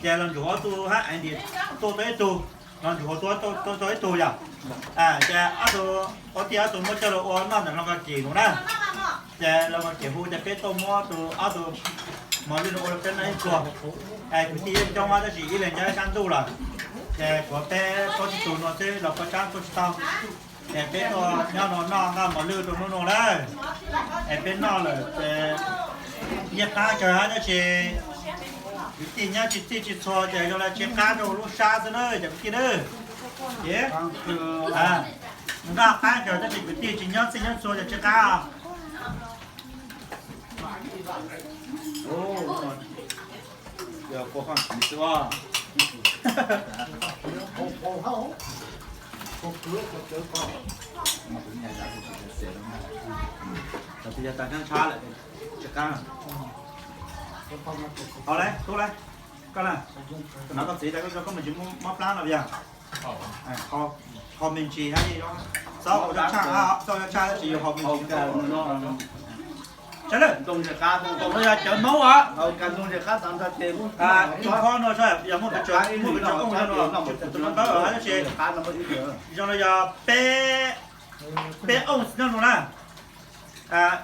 Ces los ntsuam ob tug hab Andy tuaj tau ib tug, los ntsuam tuaj tau ib tug yom. Ces ob tug, ob tij ob tug muab coj los ua noj ntawm Looj Kab Kis nuav na. Ces Looj Kab Kis hu ces peb tuaj muab tug ob tug mos lwj no ua rau peb noj ib pluag. Kwv tij yeej coob tab sis ib leeg nyob ib sab ntuj lawm, ces kuv peb tuaj tib tug no xwb los poj tsab tuaj tsis tau. Ces peb tuaj nyob no noj nqaij mos lwj rau hnub no lawm. Es peb noj lawm ces yeej qab kawg hab tab sis kwv tij nyob tsis txij tsis txhua ces zoo li tsis qab rau lub sab xwb na cov kwv tij na. Ces nqaj qab kawg tab sis kwv tij tsis nyob txij nyob txhua ces tsis qab. Cov tij yog tag nyob tshab lawm, tsis qab. Hau lawm, tub lawm, koj na, kuv hnav koj txiv tas koj tso koj me ntsis mob plab no yog. Hau me ntsis hab, txhob ua tshaj, txhob ua tshaj tab sis yus hau me ntsis. Sawv daws, no yog cawv Hmoob os. Ib qho no yog muaj pes tsawg, muaj pes tsawg ooj no, tsis pum tus no ntawd tab sis zoo li yog peb, peb ooj nyob no na.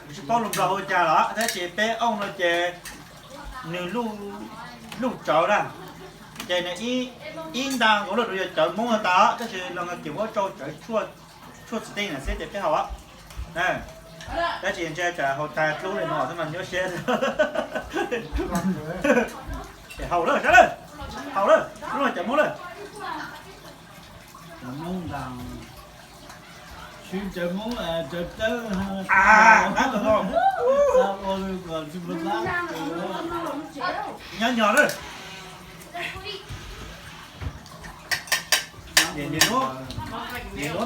Tsis paub lus Nplog ua cas los tab sis peb ooj no ces nws luj tsawv na. Ces nws ib nta nkaus luj rau yog cawv Hmoob no tas tab sis los nkaus kiag muab tsau tsawv tshuaj txiv teej na xwb ces peb haus. Tab sis ntshe tsam haus tag dlub li no xwb mas nyuaj siab. Haus lawm sawv daws, haus lawm, lub no cawv Hmoob lawm. Nyob nyob lawm. Nim nuav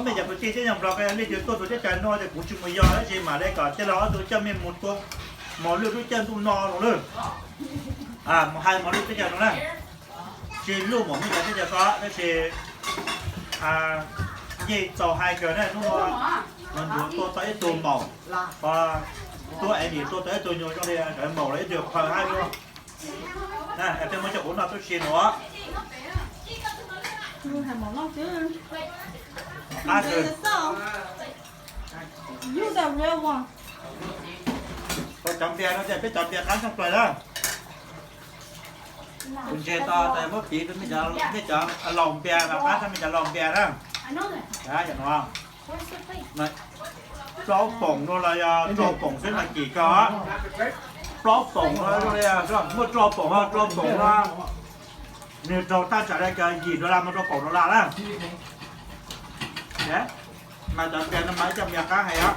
mej cov kwv tij teb chaws Nplog koj yog leej twg tuaj txug teb chaws no ces kuv tsis mus yos tab sis mam li kom tij laug ob tug coj mej mus tua mos lwj lub caij ntuj no los lawm. Mus hais mos lwj teb chaws no na. Tsis luj npaum mej cov teb chaws ko tab sis yeej txaus hais kawg na hnub no. Los ntsuag tua tau ib tug maum, tub Andy tua tau ib tug nyuag zoo li sawv maum los ib tug phaws hab. Peb muab coj kuv noj tub si nuav. Cov npias no ces peb cov npias qab tshaj plaws na. Kuv ntseeg tau tas muab piv rau mej cov laus npias mas qab tshaj mej cov laus npias na. Cov no plaub poom no los yog rau poom xwb mas kim kawg. Plaub poom no, muaj rau poom, rau poom no nws raug thaj tsam li kaum yim dollar mus rau kaum dollar na. Mas cov npias no mas ib co npias qab heev os.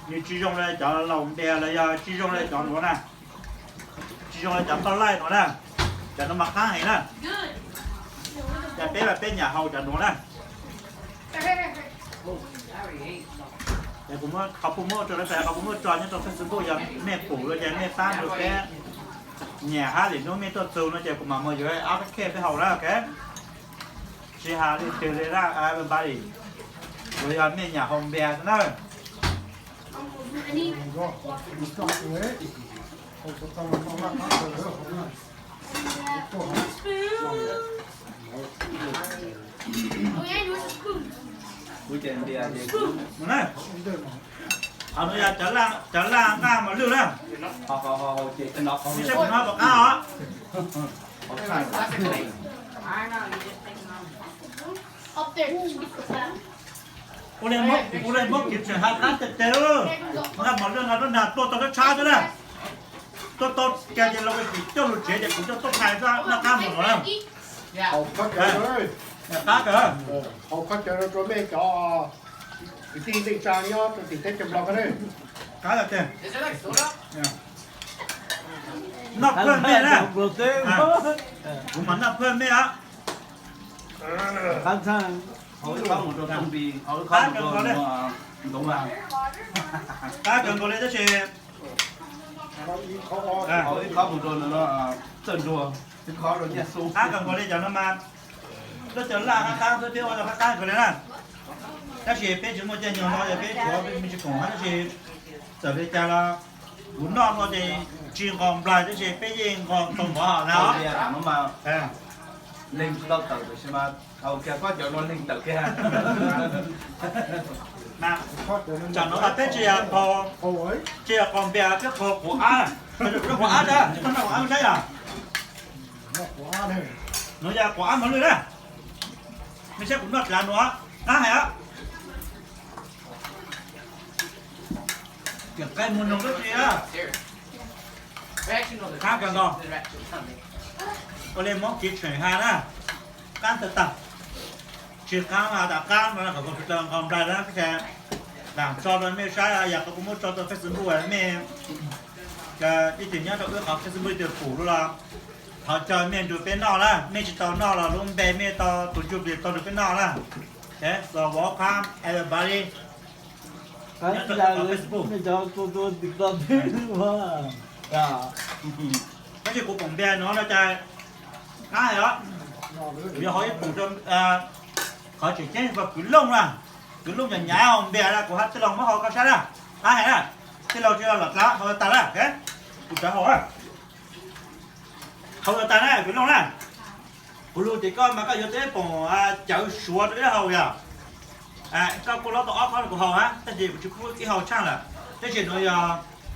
Nws tsis zoo li cov laus npias los yog tsis zoo li cov nuav na. Tsis zoo li cov paj laij nuav na. Cov no mas qab heev na. Ces peb mas peb nyam haus cov nuav na. Ces kuv qhov kuv muab rau, qhov kuv muab tso nyob rau Facebook yog mej pum los ces mej pab rau peb nyam hab, lwm hnub mej tuaj txug no ces kuv mam mus yuav ob peb kheej peb haus na, ok. Tsis has leej twg li na, everybody, los yog mej nyam haus npias xwb na. Qhov no yog cov laj nqaj mos lwj na. Saib puas no puas qab os. Ua li muab kiv tseem has qab tiag tiag, nqaj mos lwj no lub nag tuaj tau tshab tshab xwb na. Tuaj tau kag ces los kiv coj lug tsev ces kuv coj tuaj phais xwb, noj qab mos lwj na. Qab kawg. Haus khaub ncaws rau mej cov kwv tij neej tsa nyob rau tim teb chaws Nplog ko na. Noj phaj mej na. Kuv mam noj phaj mej os. Qab kawg nkaus li, qab kawg nkaus li tab sis qab kawg nkaus li cov no mas lub cov laj qab qab xwb peb ua rau qab qab kawg li na. Tab sis peb tsis muaj caij nyoog no ces peb tshuav me ntsis khoom tab sis txawm li cas los kuv noj no ces Tsis nqos nplaig tab sis peb yeej nqos tau mov hauv na. Leeg tsis tau tawm tiam sis mas thaum kiag koj cov no leeg tawm kiag. Tsam no mas peb tsis yog qos, tsis yog qos npias, peb qos quav ab. Qos ab, qos ab saib yom. Nuav yog quav ab mov lwj na. Mej saib kuv noj dlav nuav, qab hais os. Tseem qai muag noog dab tsi. Qab kawg nkaus. Ua le Moob Kev Tsheem has na, qab tag tag. Tsis qab mas tas qab no kom kuv tsis tau nqos nplaig na, lam tso rau mej saib, yog qhov kuv muab tso rau Facebook mej ib tug nyob rau wb qhov Facebook twg pum los thov caw mej nrug peb noj na, mej tsis tau noj los lub npe mej tau tus YouTube tau nrug peb noj na. So welcome everybody. Nyob rau wb qhov Facebook. Tab sis kuv poom npias no no cas qab heev os. Kuv yuav hau ib poom rau qhov tseem ceeb rau kwv Looj na. Kwv Looj cov nyav hau npias na, kuv hab tij laug muab hau koj saib na. Qab heev na. Tij laug tsis los dlav, hau tag na. Kuv tsav hau, hau tag na kwv Looj na. Kuv lug tim koj mas koj yuav tau ib poom cawv suav rau ib hau yog. Koj kuj lob tau ob khob rau kuv hau hab, tab sis kuv tsis pub ib hau tshaaj lawm. Tab sis nuav yog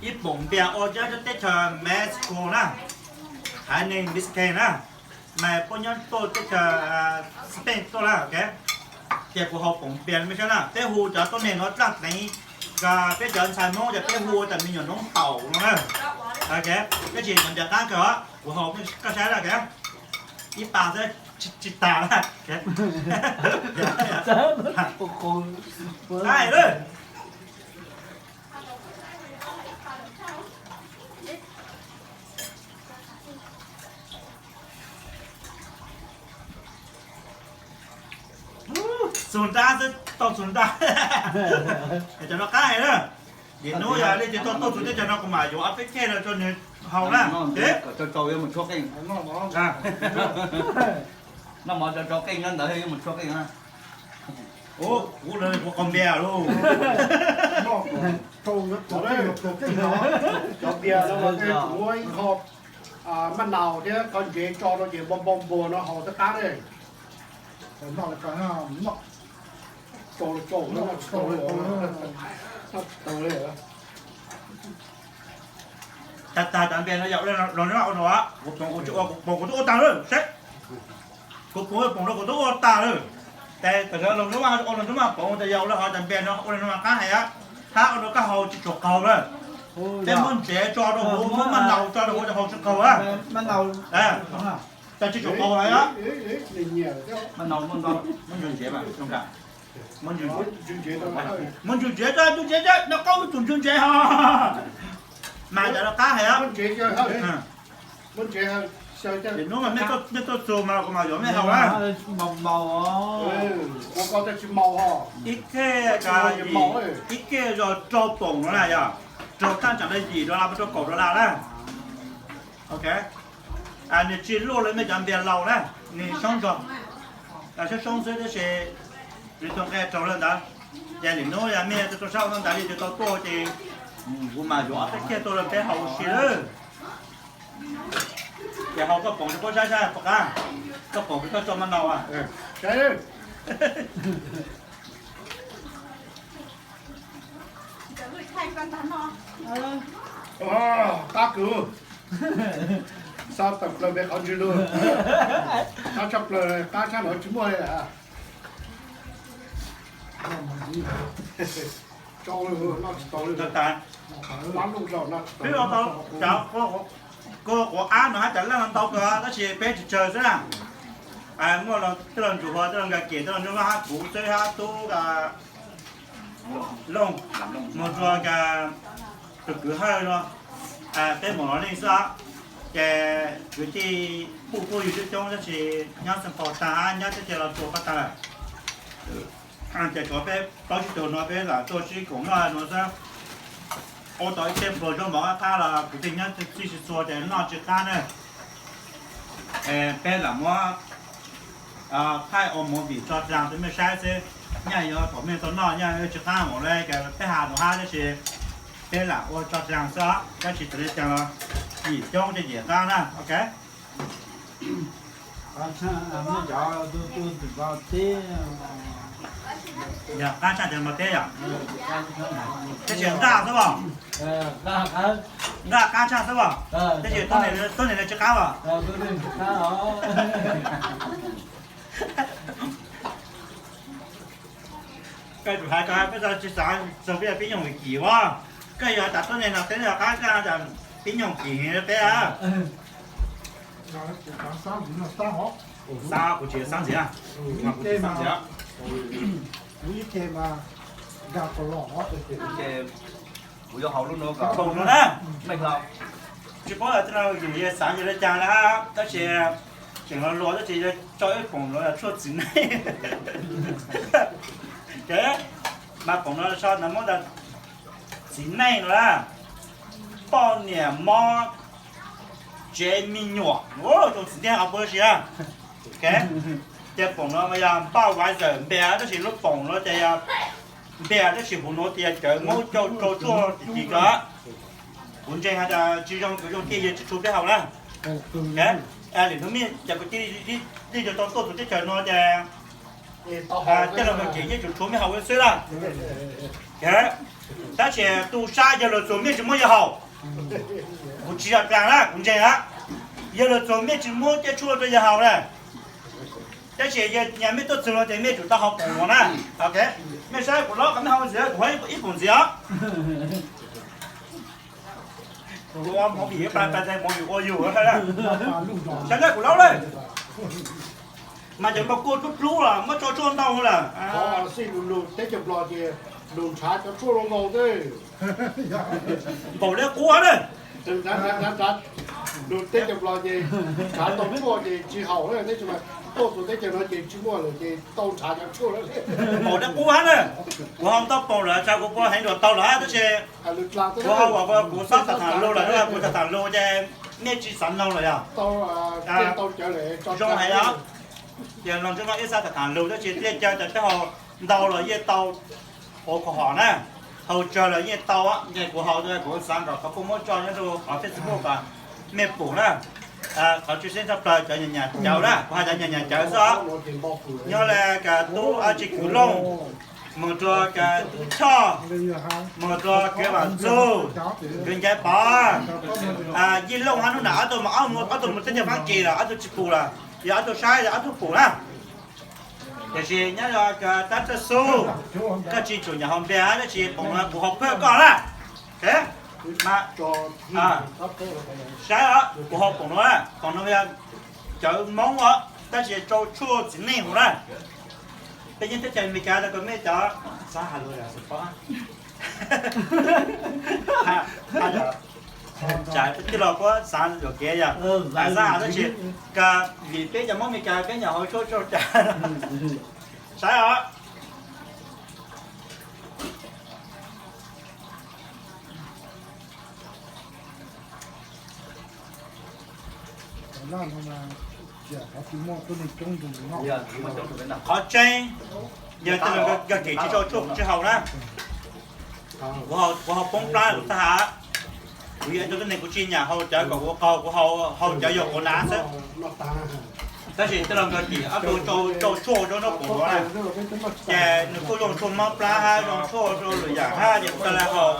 ib poom npias ua cov teb chaws Mexico na, haiv neeg Mexican na, mas puab nyob tuaj teb chaws Spain tuaj na, ok. Ces kuv hau poom npias mej saib na, peb hu cov tuab neeg nuav dlaab pleev, peb cov ntxhais Hmoob ces peb hu tas me nyuam noob taum no na. Tab sis npias qab kawg os, kuv hau koj saib na, ib pas xwb tsis tag na. Txug nrab xwb tau txug nrab. Cov no qab heev na. Nim nub yog leej twg tuaj txug teb chaws no kuv mam yuav ob peb keg rau rau nws hau na. Noj mov rau rau qeej nyob ntawd yuav mus tshuab qeej na. Kuv lawv kuv qau npias lauj. Cov npias no mas kuv muab ib qho maj naus thiab qhov ntsev tso rau ces npau npau npuas no haus thiaj qab ne. Tag tag cov npias no yog ua los nws ua no, kuv poom kuv tsis ua, kuv poom kuv twb ua tag lawm seb. Kuv poom poom no kuv twb ua tag lawm. Ces tam sim no los nws ua los nws ua poom tas yog ua li hov cov npias no ua li no mas qab heev, hab ua no koj haus tsis tshua qaug lawm. Peb muab ntsev tso rau huv, muab maj naus tso rau huv ces haus tsis qaug a. Cas tsis tshua qaug heev. Muab ntswg ntsev, ntswg ntsev, ntswg ntsev, noj qaub muab tus ntswg ntsev ho. Mas cov no qab heev. Nim nub mas mej tuaj txug mas kuv mam yuav mej haus na. Ib keg, ib keg zog rau poom no na yog, rau tag tsam le yim dollar mus rau kaum dollar na. Ok, nws tsis luaj li mej cov npias laus na, nws soob zog, soob soob xwb tab sis nws tau nqe raug li ntawd. Ces nim nub yog mej tuaj saib ua ntawd li ces tau tuaj ces kuv mam yuav ob peb keg tuaj rau peb haus ua si lawm. Ces haus koj poom rau puab saib saib puas qab, koj poom koj tso maj naus. Qab kawg, xav tawm plaws pem qhov ntswg lug, qab tshaj plaws, qab tshaj no tsis muaj li. Peb ua tau cov kua quav ab no hab cov leej no ntau kawg tab sis peb tsis tsawg xwb na. Muaj los tej los Ntsuag Huas, tej los Nkag Kem, tej los Ntsuj Vaj hab kuv xwb hab tub Looj, moog rua tus kwv Hawj no, peb moog los leej xwb. Ces kwv tij puj puj yug coob coob tab sis nyob Xeev Khuam taag hab nyob teb chaws Los Tsuas pab taag lawm. Ces tshuav peb plaub tsib tug no peb lam tuaj sib koom noj no xwb. Ua tau ib teg npluag zaub mov qab qab los kwv tij nyob txij tsis txhua ces noj tsis qab na. Peb lam muab thaij ua movie tso dlaag rau mej saib xwb. Nyaj yuav thaum mej tau noj nyaj yuav tsis qab npaum le peb has mus hab tab sis peb lam ua tso dlaag xwb os, tab sis txawm le caag los Yim xyoo ces yim qab na, ok. Yog qab tshaj cov npua teb yom. Tab sis nqaj xwb os. Nqaj qab tshaj xwb os. Tab sis tuab neeg no tsis qab os. Koj tsum hais rau peb tsis xav txog peb yog pib nyoog kim as. Koj yog tas tuab neeg no teb no qab koj tas pib nyoog kim heev peb a. Xav kuv tsis xav ntxiv, kuv tsis xav ntxiv. Kuv yuav haus lub no kom tsis paub yog tej no yus xav yog li cas na, tab sis tseem los luas tab sis yuav tso ib poom los tshuaj txiv neej. Ces mas poom no sau ntawv Hmoob tas txiv neej no na, poj niam mob tsev me nyuam, zoo txiv neej qhov pua si na. Ces poom no mas yog Budweiser npe tab sis lub poom no ces yog npe tab sis huv nuav tias cawv Hmoob rau tshuaj txiv neej ko. Kuv ntseeg has tas tsis zoo, kuv zoo tiag yog tsis tshua peb haus na. Lwm hnub me ces kuv cia li tau tuaj txug teb chaws no ces tej laug kawg kev yeej tsum tshuav mej haus xwb lawm. Tab sis tu sab yawg laus txuas mej tsis muab yawg haus, kuv tsis yog dlaag na, kuv ntseeg na. Yawg laus txuas mej tsis muab tej tshuaj rau yawg haus na. Tab sis yog mej tuaj txug no ces mej tsum tau haus poom no na. Mej saib kuv laub qhov mej haus ntxiv, kuv haus ib poom ntxiv os. Kuv ua movie, movie ua yus, saib na kuv laub lawm. Mas cov npau kuaj dub dlub los muab tso tshuaj ntau lawm. Xij lug teb chaws Nplog ces lug nrhav cov tshuaj zoo nkaus xwb. Npaum li qub na. Lug teb chaws Nplog ces nrhav tau tshuaj ces tsis haus na, tab sis mas tuaj txug teb chaws no ces tsis muaj lawm ces tau nrhav cov tshuaj lawm. Npaum li qub na. Kuv haus ntau poom lawm, tsam kuv puas heev dua tau lawm tab sis kuv haus kuv xob tham tham lug lawm, kuv tham tham lug ces mej tsis xav noog lawm yog. Zoo heev os. Ces los ntsuj no ib xav tham tham lug tab sis thiaj caw tas peb haus ntau los yeej tau, ua khuv hom na, haus tsawg los yeej tau. Ces kuv haus kuv xav kom qhov kuj muab tso nyob rau qhov Facebook kom mej pum na. Qhov tshwj xeeb tshaj plaws cov nyam nyam cawv na, kuv hais cov nyam nyam cawv xwb os. Nyob li kws tub Tsis Kwv Looj, moog rua kws tub Choj, moog rua kws Vam Txug, kws Ncaiv Pov, Yij Looj hab nub nua ob tug moog, ob tug moog teb chaws Faab Kis lawm, ob tug tsis pum lawm, yog ob tug saib ob tug pum na. Tiam sis nyob rua kws Tab Txawj Xub, koj tsis tsum nyam haus npe tab sis poom no kuv haus pab koj na. Saib os, kuv haus poom no, poom no yog cawv Moob os, tab sis tsau tshuaj txiv neej huv na. Peb yeej teb chaws Amelikas tau kws mej cov xav has lus xav tij laug puab xav yuam kev yog xav has tab sis kws vim peb cov Moob Amelikas peb nyam haus tshuaj tsau cawv. Saib os. Qhov tseeb, yog tej laug kag kem tsis tsau tshuaj kuv tsis haus na. Kuv haus poob plab kuv txhaj has. Kuv yog ib tug tuab neeg kuv tsis nyam haus cawv kom kuv qaug, kuv haus cawv yog quav nav xwb. Tab sis tej laug kag kem ob tug tsau tshuaj rau nruab poom no na, ces nws kuj zoo tshuaj mob plab hab zoo tshuaj rau lwm yaam hab ces kuv txhaj le haus.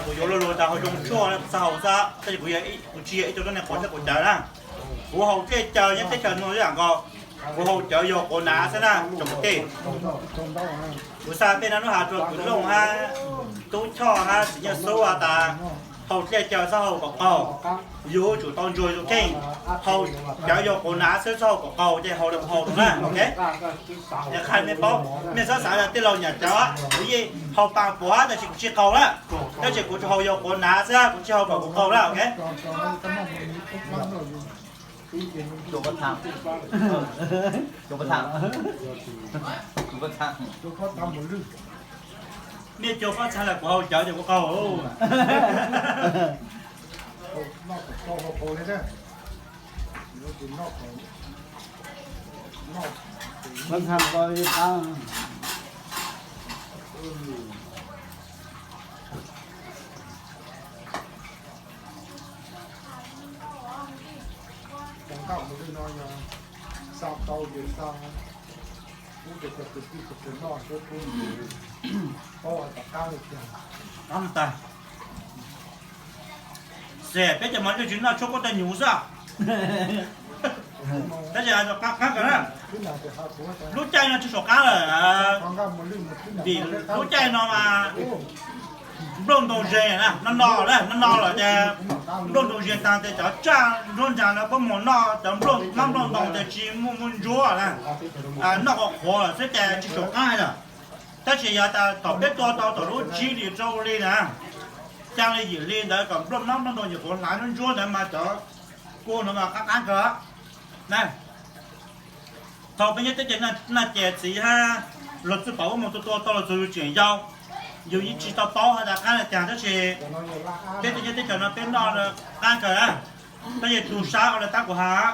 Kuv yuav luag lug tas haus zoo tshuaj txhaj haus xwb, tab sis kuv, kuv tsis yog ib tug tuab neeg quav txhab quav cawv na. Kuv haus dlej caw nyob teb chaws nuav ib yam nkaus, kuv haus cawv yog quav nav xwb na tsoom kwv tij. Kuv xav peb nub has rua Kwv Looj hab Tub Choj hab Txiv Nyiaj Xub has tas haus dlej caw txhob haus kom qaug, yus tsum tau ntsuag yus kheej. Haus cawv yog quav nav xwb txhob haus kom qaug ces haus le kuv haus no na, ok. Qha mej paub, mej txhob xav tas tij laug nyam cawv, kuv yeej haus paa puam tab sis kuv tsis qaug na, tab sis kuv tsuas haus yog quav nav xwb, kuv tsis haus kom kuv qaug na, ok. Mej cua pob txha los kuv haus cawv ces kuv qaug. Xa tau ces xa, ub, cov kwv tij tus twg noj, paub tom qab li cas. Qab tas. Xes peb cov mos lwj tsis noj tshuaj kuj tag nyuv xwb. Tab sis qab kawg na, lub caij no tsis saum qab lawm. Vim lub caij no mas nplooj ntoo ze na, no no lawm, no no lawm ces nplooj ntoo ze tag ces cov tsaj nruab nrag no puab mus noj cov nplooj, mab nplooj ntoo ces tsis muaj muaj ntsuab na, noj qhuav qhuav lawm xwb ces tsis saum qab lawm. Tab sis yog tas thaum peb tua tau thaum lub tsib hlis rau li na, xyaa li yim hli ntawd kom nplooj mab nplooj ntoo nyuam qhuav hlav ntsuab ntsuab ntawd mas cov kua no mas qab qab kawg na. Thaum peb nyob teb chaws Naj Ces txiv hab luag txuj pom ub mus tua tua tau los txog yus tseem yau, yus yeej tsis tau paub has tas qab li cas tab sis peb teb chaws no peb noj qab kawg na. Tab sis tus sab ua li tab kuv has,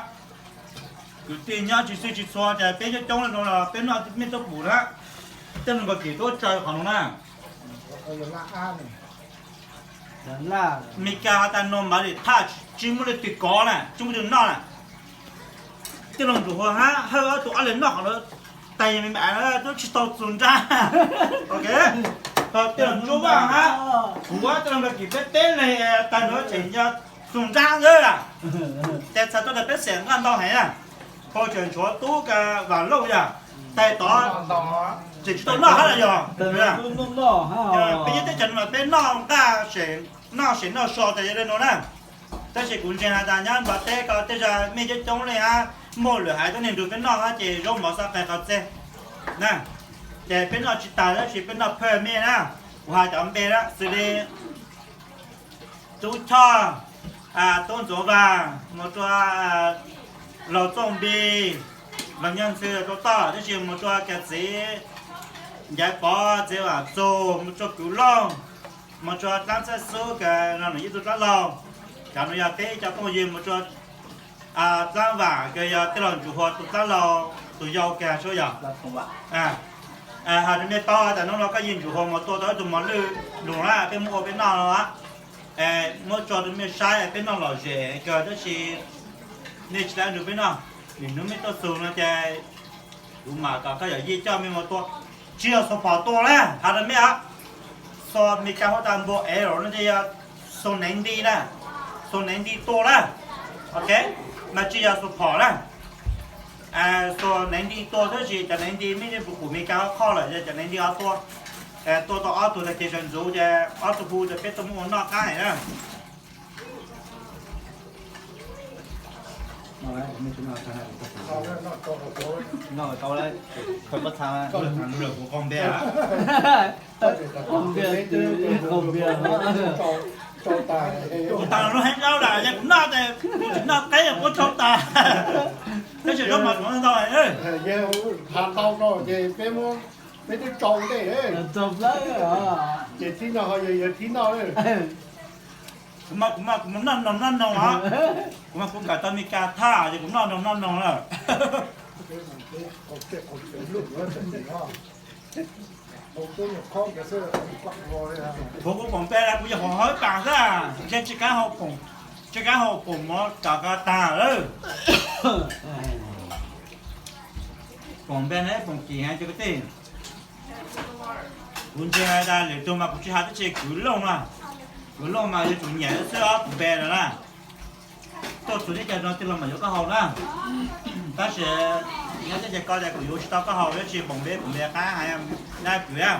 kwv tij nyob tsis xwb tsis txhua ces peb coob coob li no los peb noj mej tuaj pum na. Tej no nkawd kis tuaj tsaws qhov no na. Meskas has tas no mas li thaj tsis muaj leej twg kov na, tsis muaj leej twg noj na. Tij laug Ntsuam Hua hab Hawj ob tug ob leeg noj qhov no tas me me na, twb tsis tau txug nrab. Tij laug Ntsuab Vaj hab kuv tij laug Nkaj Kim peb peb leeg tag nrho tseem yog txug nrab ntawd. Ces txhais tau tas peb xeem nqaj ntau heev na. Hau tseem ntshuav tub ka Vam Lauj yog tais tod tseem tsis tau noj hab los yog. Peb nyob teb chaws no mas peb noj nqaj, noj seem noj so tas yog li no na. Tab sis kuv ntseeg has tas nyob Nplog teb ko tej zag mej coob coob li hab muaj lwm haiv tuab neeg nrug peb noj hab ces zaub mov xav qais qhov txeg na. Ces peb noj tsis tag tab sis peb noj phaj mej na. Kuv has cov npe na xws li Tub Choj, Tub Ntxuav Vas, mus rua Laug Txooj Npis, Laug Nyaj Ntxhw rau toj, tab sis mus rua kag txiv Ncaiv Pov, txiv Vam Txug, mus rua Kwv Looj, mus rua dlaab Txhiaj Xub kag Nom Yeej tug dlaab laug. Cov nuav yog peb cov phooj ywg mus rua dlaab Vam kag yog tij laug Ntsuam Hua tug dlaab laug tug yau kag sub yog. Has rua mej paub tas nub no koj yig Ntsuam Hua mus tua tau ib tug mos lwj lug na peb muab ua peb noj no, muab tso rua mej saib peb noj lom zem kag tab sis nej tsis tau nrug peb noj. Nim nub mej tuaj txug no ces kuv mam kom koj yawm yij coj mej mus tua. Tsis yog xuas phom tua na, has rua mej, xuas Meskas hu tas bow arrow no ces yog xuas neev nti na, xuas neev nti tua na. Ok, mas tsis yog xuas phom na. Xuas neev nti tua tab sis cov neev nti mej yeej pum Meskas ho qhoj lawm, yog cov neev nti ho tua. Tua tau ob tug tag kis sawv ntxuv ces ob tug hu ces peb tuaj muab ua noj qab heev na. Noj tau lawm, kuv qaug npe. Kuv tas lub heev dlhau lawm, yog kuv noj ces kuv tsis noj qeb kuv tsau tas. Tab sis zaub mov kuv noj ntau. Has tau no ces peb muab, peb twb tsau ntej. Ces thib no ho yog yawg thib noj. Kuv mas kuv mas kuv mas noj noog noj noog os. Kuv mas kuv kawm tau Meskas thaj ces kuv noj noog noj noog lawm. Kuv kuv pom npe kuv yog hov hawb tas xwb, ntshe tsis kav hau pom, tsis kav hau pom mov kom ko tag lawm. Pom npe na pom kim heev cov kwv tij. Kuv ntseeg has tas lwm tug mas kuv tsis has tab sis Kwv Looj mas, Kwv Looj mas yuav tsum nyiam xwb os, pom npe lawm na. Tuaj txug teb chaws no tij laug mam yuav koj hau na. Tab sis nyob teb chaws ko ces kuv yuav tsis tau koj hau, tab sis pom npe pom npe qab heev na kwv a.